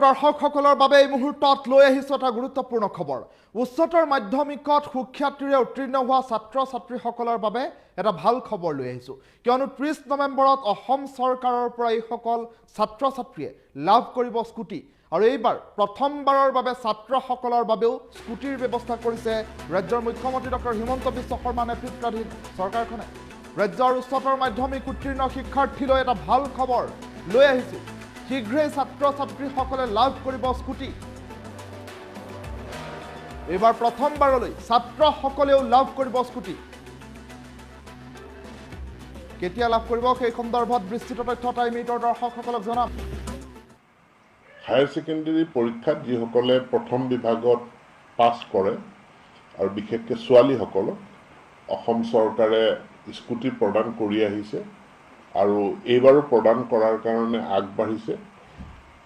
দৰ্শকসকলৰ বাবে এই মুহূৰ্তত লৈ আহিছো এটা গুৰুত্বপূৰ্ণ খবৰ। উচ্চতৰ মাধ্যমিকত সুখ্যাতিৰে উত্তীৰ্ণ হোৱা ছাত্ৰ ছাত্ৰীসকলৰ বাবে এটা ভাল খবৰ লৈ আহিছো, কিয়নো 30 নৱেম্বৰত অসম চৰকাৰৰ পৰা এইসকল ছাত্ৰ ছাত্ৰীয়ে লাভ কৰিব স্কুটি। আৰু এইবাৰ প্ৰথমবাৰৰ বাবে ছাত্ৰসকলৰ বাবেও স্কুটিৰ ব্যৱস্থা কৰিছে ৰাজ্যৰ মুখ্যমন্ত্ৰী ডক্টৰ হিমন্ত বিশ্ব শৰ্মা নেতৃত্বাধীন চৰকাৰখনে। ৰাজ্যৰ উচ্চতৰ মাধ্যমিক উত্তীৰ্ণ শিক্ষাৰ্থীলৈ এটা ভাল খবৰ লৈ আহিছো, শীঘ্ৰেই ছাত্ৰ ছাত্ৰীসকলে লাভ কৰিব স্কুটি। এইবাৰ প্ৰথমবাৰলৈ ছাত্ৰসকলেও লাভ কৰিব স্কুটি। কেতিয়া লাভ কৰিব সেই সন্দৰ্ভত বিস্তৃত তথ্য টাইম এইটৰ দৰ্শকসকলক জনাম। হায়াৰ ছেকেণ্ডেৰী পৰীক্ষাত যিসকলে প্ৰথম বিভাগত পাছ কৰে আৰু বিশেষকৈ ছোৱালীসকলক অসম চৰকাৰে স্কুটি প্ৰদান কৰি আহিছে আৰু এইবাৰো প্ৰদান কৰাৰ কাৰণে আগবাঢ়িছে।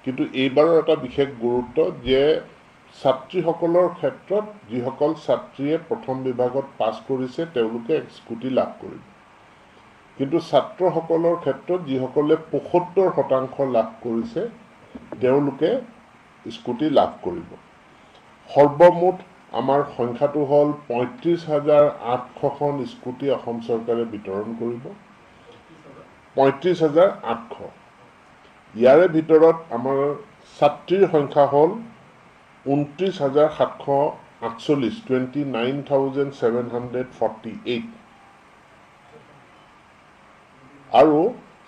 কিন্তু এইবাৰৰ এটা বিশেষ গুৰুত্ব যে ছাত্ৰীসকলৰ ক্ষেত্ৰত যিসকল ছাত্ৰীয়ে প্ৰথম বিভাগত পাছ কৰিছে তেওঁলোকে স্কুটি লাভ কৰিব, কিন্তু ছাত্ৰসকলৰ ক্ষেত্ৰত যিসকলে 75% লাভ কৰিছে তেওঁলোকে স্কুটি লাভ কৰিব। সৰ্বমুঠ আমাৰ সংখ্যাটো হ'ল 35,800খন স্কুটি অসম চৰকাৰে বিতৰণ কৰিব, 35,800। ইয়াৰে ভিতৰত আমাৰ ছাত্ৰীৰ সংখ্যা হ'ল 29,748, 29,748, আৰু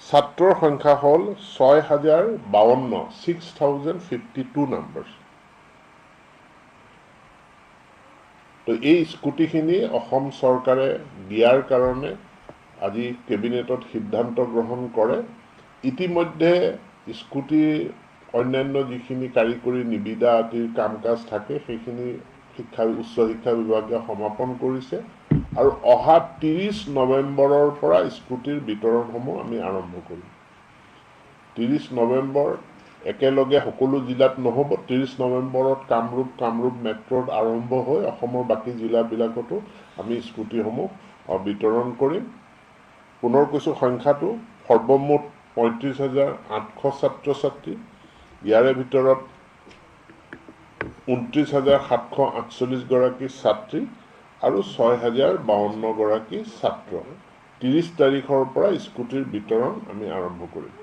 ছাত্ৰৰ সংখ্যা হ'ল 6,052, 6,052 নাম্বাৰ্ছ। তো এই স্কুটিখিনি অসম চৰকাৰে দিয়াৰ কাৰণে আজি কেবিনেটত সিদ্ধান্ত গ্ৰহণ কৰে। ইতিমধ্যে স্কুটি অন্যান্য যিখিনি কাৰিকৰী নিবিদা আদিৰ কাম কাজ থাকে সেইখিনি উচ্চ শিক্ষা বিভাগে সমাপন কৰিছে আৰু অহা 30 নৱেম্বৰৰ পৰা স্কুটিৰ বিতৰণসমূহ আমি আৰম্ভ কৰিম। 30 নৱেম্বৰ একেলগে সকলো জিলাত নহ'ব, 30 নৱেম্বৰত কামৰূপ মেট্ৰ'ত আৰম্ভ হৈ অসমৰ বাকী জিলাবিলাকতো আমি স্কুটিসমূহ বিতৰণ কৰিম। পুনৰ কৈছোঁ, সংখ্যাটো সৰ্বমুঠ 35,800 ছাত্ৰ ছাত্ৰী, ইয়াৰে ভিতৰত 29,748 গৰাকী ছাত্ৰী আৰু 6,052 গৰাকী ছাত্ৰ। 30 তাৰিখৰ পৰা স্কুটিৰ বিতৰণ আমি আৰম্ভ কৰিম।